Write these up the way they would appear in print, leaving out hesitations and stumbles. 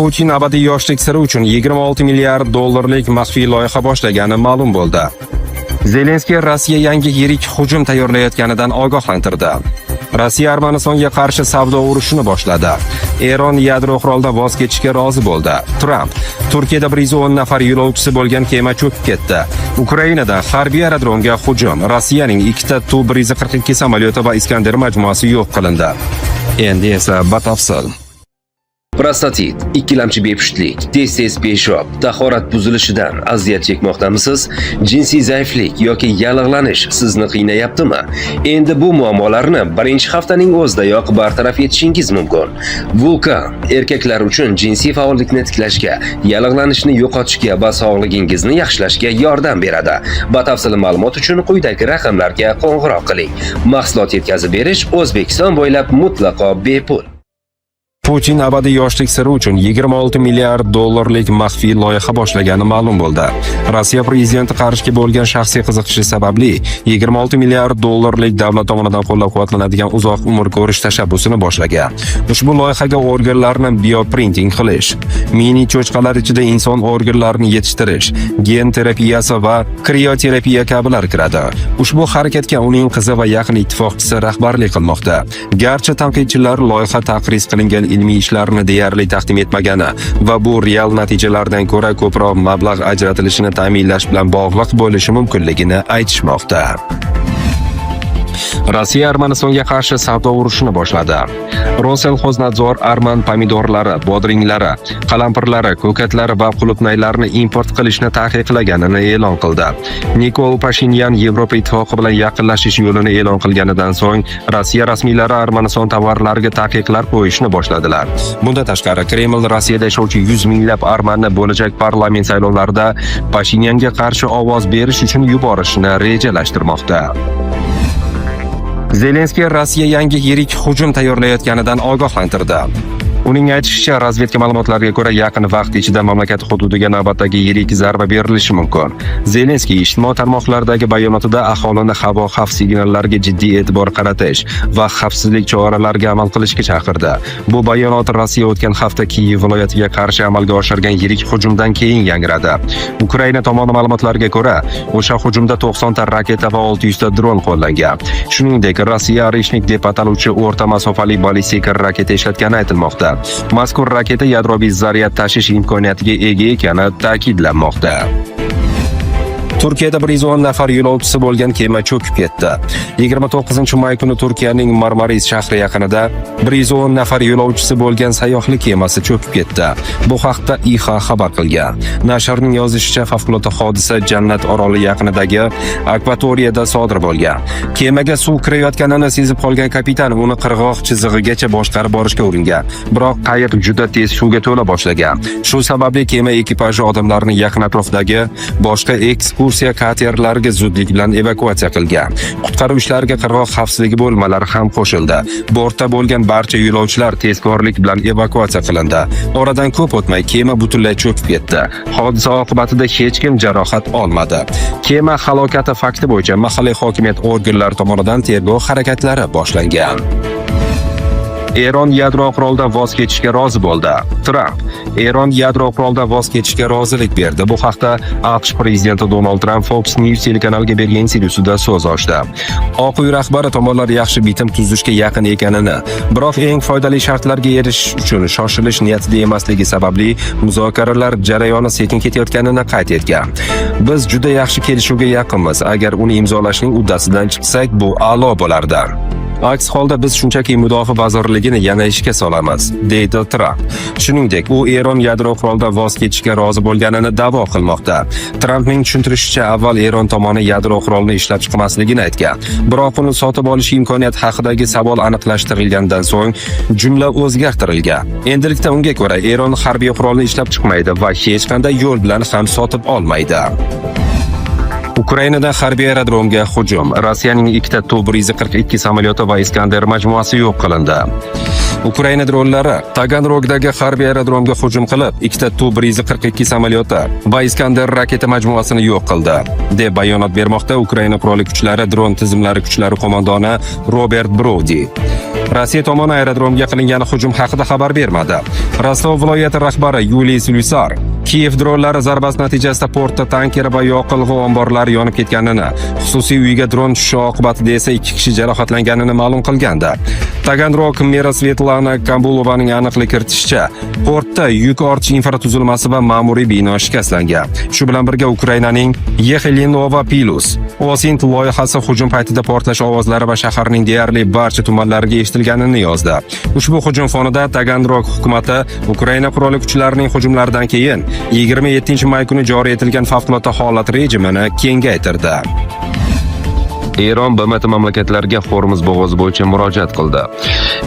Putin abadiy yoshlik siri uchun 26 milliard dollarlik maxfiy loyiha boshlagani ma'lum bo'ldi. Zelenskiy Rossiya yangi yirik hujum tayyorlayotganidan ogohlantirdi. Rossiya Armanistonga qarshi savdo urushini boshladi. Eron yadro qurolidan voz kechishga rozi bo'ldi. Tramp: Turkiyada 110 nafar yo'lovchisi bo'lgan kema cho'kib ketdi. Ukrainada harbiy aerodromga hujum. Rossiyaning ikkita Tu-142 samolyoti va Iskander majmuasi yo'q qilindi. Endi esa batafsil. Prostatit, ikkilamchi bepushtlik, tez-tez peshob, tahorat buzilishidan aziyat chekmoqdamisiz? Jinsiy zaiflik yoki yallig'lanish sizni qiynayaptimi? Endi bu muammolarni birinchi haftaning o'zidayoq bartaraf etishingiz mumkin. Vulkan erkaklar uchun jinsiy faollikni tiklashga, yallig'lanishni yo'qotishga va sog'ligingizni yaxshilashga yordam beradi. Batafsil ma'lumot uchun quyidagi raqamlarga qo'ng'iroq qiling. Mahsulot yetkazib berish O'zbekiston bo'ylab mutlaqo bepul. Putin abadiy yoshlik siri uchun 26 milliard dollarlik maxfiy loyiha boshlagani ma'lum bo'ldi. Rossiya prezidenti qarishga bo'lgan shaxsiy qiziqishi sababli 26 milliard dollarlik davlat tomonidan qo'llab-quvvatlanadigan uzoq umr ko'rish tashabbusini boshlagan. Ushbu loyihaga organlarni bioprinting qilish, mini cho'chqalar ichida inson organlarini yetishtirish, gen terapiyasi va krioterapiya kabilar kiradi. Ushbu harakatga uning qizi va yaqin ittifoqchisi rahbarlik qilmoqda. Garchi tanqidchilar loyiha taqriz qilingan ilmiy ishlarni deyarli taqdim etmagani va bu real natijalardan ko'ra ko'proq mablag' ajratilishini ta'minlash bilan bog'liq bo'lishi mumkinligini aytishmoqda. Rossiya Armanistonga qarshi savdo urushini boshladi. Roselxoznadzor arman pomidorlari, bodringlari, qalampirlari, ko'katlari va qulupnaylarni import qilishni taqiqlaganini e'lon qildi. Nikol Pashinyan Yevropa Ittifoqi bilan yaqinlashish yo'lini e'lon qilganidan so'ng Rossiya rasmiylari Armaniston tovarlariga taqiqlar qo'yishni boshladilar. Bundan tashqari, Kreml Rossiyada yashovchi 100 minglab armanni bo'lajak parlament saylovlarida Pashinyanga qarshi ovoz berish uchun yuborishni rejalashtirmoqda. Zelenskiy Rossiya yangi yirik hujum tayyorlayotganidan ogohlantirdi. Uning aytishicha, razvedka ma'lumotlariga ko'ra, yaqin vaqt ichida mamlakat hududiga navbatdagi yirik zarba berilishi mumkin. Zelenskiy ijtimoiy tarmoqlardagi bayonotida aholini havo xavf signallariga jiddiy e'tibor qaratish va xavfsizlik choralariga amal qilishga chaqirdi. Bu bayonot Rossiya o'tgan hafta Kiyev viloyatiga qarshi amalga oshirgan yirik hujumdan keyin yangradi. Ukraina tomoni ma'lumotlariga ko'ra, o'sha hujumda 90 ta raketa va 600 ta dron qo'llangan. Shuningdek, Rossiya Oreshnik deb ataluvchi o'rta masofali ballistik raketa ishlatgani aytilmoqda. Mazkur raketa yadroviy zaryad tashish imkoniyatiga ega ekani ta'kidlanmoqda. Turkiyada 110 nafar yo'lovchisi bo'lgan kema cho'kib ketdi. 29-may kuni Turkiyaning Marmaris shahri yaqinida 110 nafar yo'lovchisi bo'lgan sayyohlik kemasi cho'kib ketdi. Bu haqda IHA xabar qilgan. Nashrning yozishicha, favqulodda hodisa Jannat oroli yaqinidagi akvatoriyada sodir bo'lgan. Kemaga suv kirayotganini sezib qolgan kapitan uni qirg'oq chizig'igacha boshqarib borishga uringan. Biroq qayiq juda tez suvga to'la boshlagan. Shu sababli kema ekipaji odamlarni yaqin atrofdagi boshqa ekskursiya katerlariga zudlik bilan evakuatsiya qilgan. Qutqaruv ishlariga qirg'oq xavfsizligi bo'linmalari ham qo'shildi. Bortda bo'lgan barcha yo'lovchilar tezkorlik bilan evakuatsiya qilindi. Oradan ko'p o'tmay kema butunlay cho'kib ketdi. Hodisa oqibatida hech kim jarohat olmadi. Kema halokati fakti bo'yicha mahalliy hokimiyat organlari tomonidan tergov harakatlari boshlangan. Eron yadro qurolidan voz kechishga rozi bo'ldi. Tramp: Eron yadro qurolidan voz kechishga rozilik berdi. Bu haqda AQSh prezidenti Donald Tramp Fox News telekanaliga bergan intervyusida so'z ochdi. Oq uy rahbari tomonlar yaxshi bitim tuzishga yaqin ekanini, biroq eng foydali shartlarga erishish uchun shoshilish niyatida emasligi sababli muzokaralar jarayoni sekin ketayotganini qayd etgan. "Biz juda yaxshi kelishuvga yaqinmiz. Agar uni imzolashning uddasidan chiqsak, bu a'lo bo'lardi. Aks holda biz shunchaki mudofaa vazirligini yana ishga solamiz", deydi Tramp. Shuningdek, u Eron yadro qurolidan voz kechishga rozi bo'lganini da'vo qilmoqda. Trampning tushuntirishicha, avval Eron tomoni yadro qurolini ishlab chiqmasligini aytgan. Biroq uni sotib olish imkoniyati haqidagi savol aniqlashtirilgandan so'ng jumla o'zgartirilgan. Endilikda unga ko'ra, Eron harbiy qurolni ishlab chiqmaydi va hech qanday yo'l bilan ham sotib olmaydi. Ukrainada harbiy aerodromga hujum. Rossiyaning ikkita Tu-142 samolyoti va Iskander majmuasi yo'q qilindi. Ukraina dronlari Taganrogdagi harbiy aerodromga hujum qilib, ikkita Tu-142 samolyoti va Iskander raketa majmuasini yo'q qildi, deb bayonot bermoqda Ukraina qurolli kuchlari dron tizimlari kuchlari qo'mondoni Robert Brodi. Rossiya tomoni aerodromga qilingan hujum haqida xabar bermadi. Rostov viloyati rahbari Yuliy Slyusar Kiyev dronlari zarbasi natijasida portda tanker va yoqilg'i omborlari yonib ketganini, xususiy uyga dron tushishi oqibatida esa ikki kishi jarohatlanganini ma'lum qilgandi. Taganrog meri Svetlana Kambulovaning aniqlik kiritishicha, portda yuk ortish infratuzilmasi va ma'muriy bino shikastlangan. Shu bilan birga Ukrainaning Yexelinova Plus OSINT loyihasi hujum paytida portlash ovozlari va shaharning deyarli barcha tumanlariga eshitilganini yozdi. Ushbu hujum fonida Taganrog hukumati Ukraina qurolli kuchlarining hujumlaridan keyin 27 may kuni joriy etilgan favqulodda holat rejimini kengaytirdi. Eron BMT mamlakatlariga Hormuz bo'g'ozi bo'yicha murojaat qildi.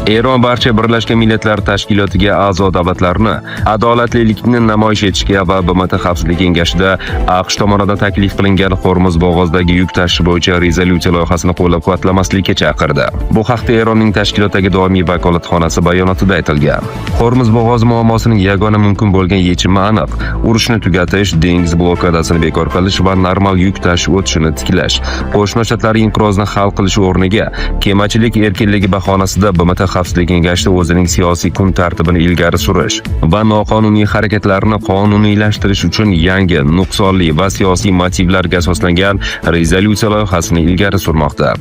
Eron barcha Birlashgan Millatlar Tashkilotiga a'zo davlatlarni adolatlilikni namoyish etishga va BMT Xavfsizlik kengashida AQSh tomonidan taklif qilingan Hormuz bo'g'ozidagi yuk tashish bo'yicha rezolyutsiya loyihasini qo'llab-quvvatlamaslikka chaqirdi. Bu haqda Eronning tashkilotdagi doimiy vakolatxonasi bayonotida aytilgan. Hormuz bo'g'ozi muammosining yagona mumkin bo'lgan yechimi aniq: urushni tugatish, dengiz blokadasini bekor qilish va normal yuk tashish o'tishini tiklash. Qo'shma Shtatlar inqirozni hal qilish o'rniga kemachilik erkinligi bahonasida BMT Xavfsizlik kengashida o'zining siyosiy kun tartibini ilgari surish va noqonuniy harakatlarni qonuniylashtirish uchun yangi, nuqsonli va siyosiy motivlarga asoslangan rezolyutsiya loyihasini ilgari surmoqda.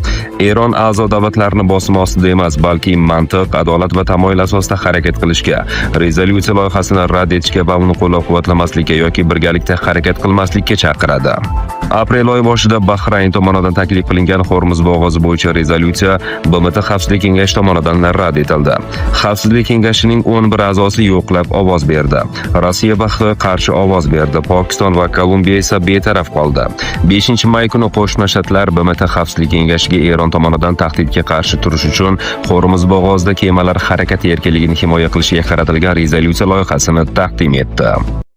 Eron a'zo davlatlarni bosim ostida emas, balki mantiq, adolat va tamoyil asosida harakat qilishga, rezolyutsiya loyihasini rad etishga va uni qo'llab-quvvatlamaslikka yoki birgalikda harakat qilmaslikka chaqiradi. Aprel oyi boshida Bahrayn tomonidan taklif qilingan Hormuz bo'g'ozi bo'yicha rezolyutsiya BMT Xavfsizlik kengashi tomonidan rad etildi. Xavfsizlik kengashining 11 a'zosi yo'qlab ovoz berdi. Rossiya va Xitoy qarshi ovoz berdi. Pokiston va Kolumbiya esa betaraf qoldi. 5 may kuni Qo'shma Shtatlar BMT Xavfsizlik kengashiga Eron tomonidan tahdidga qarshi turish uchun Hormuz bo'g'ozida kemalar harakati erkinligini himoya qilishga qaratilgan rezolyutsiya loyihasini taqdim etdi.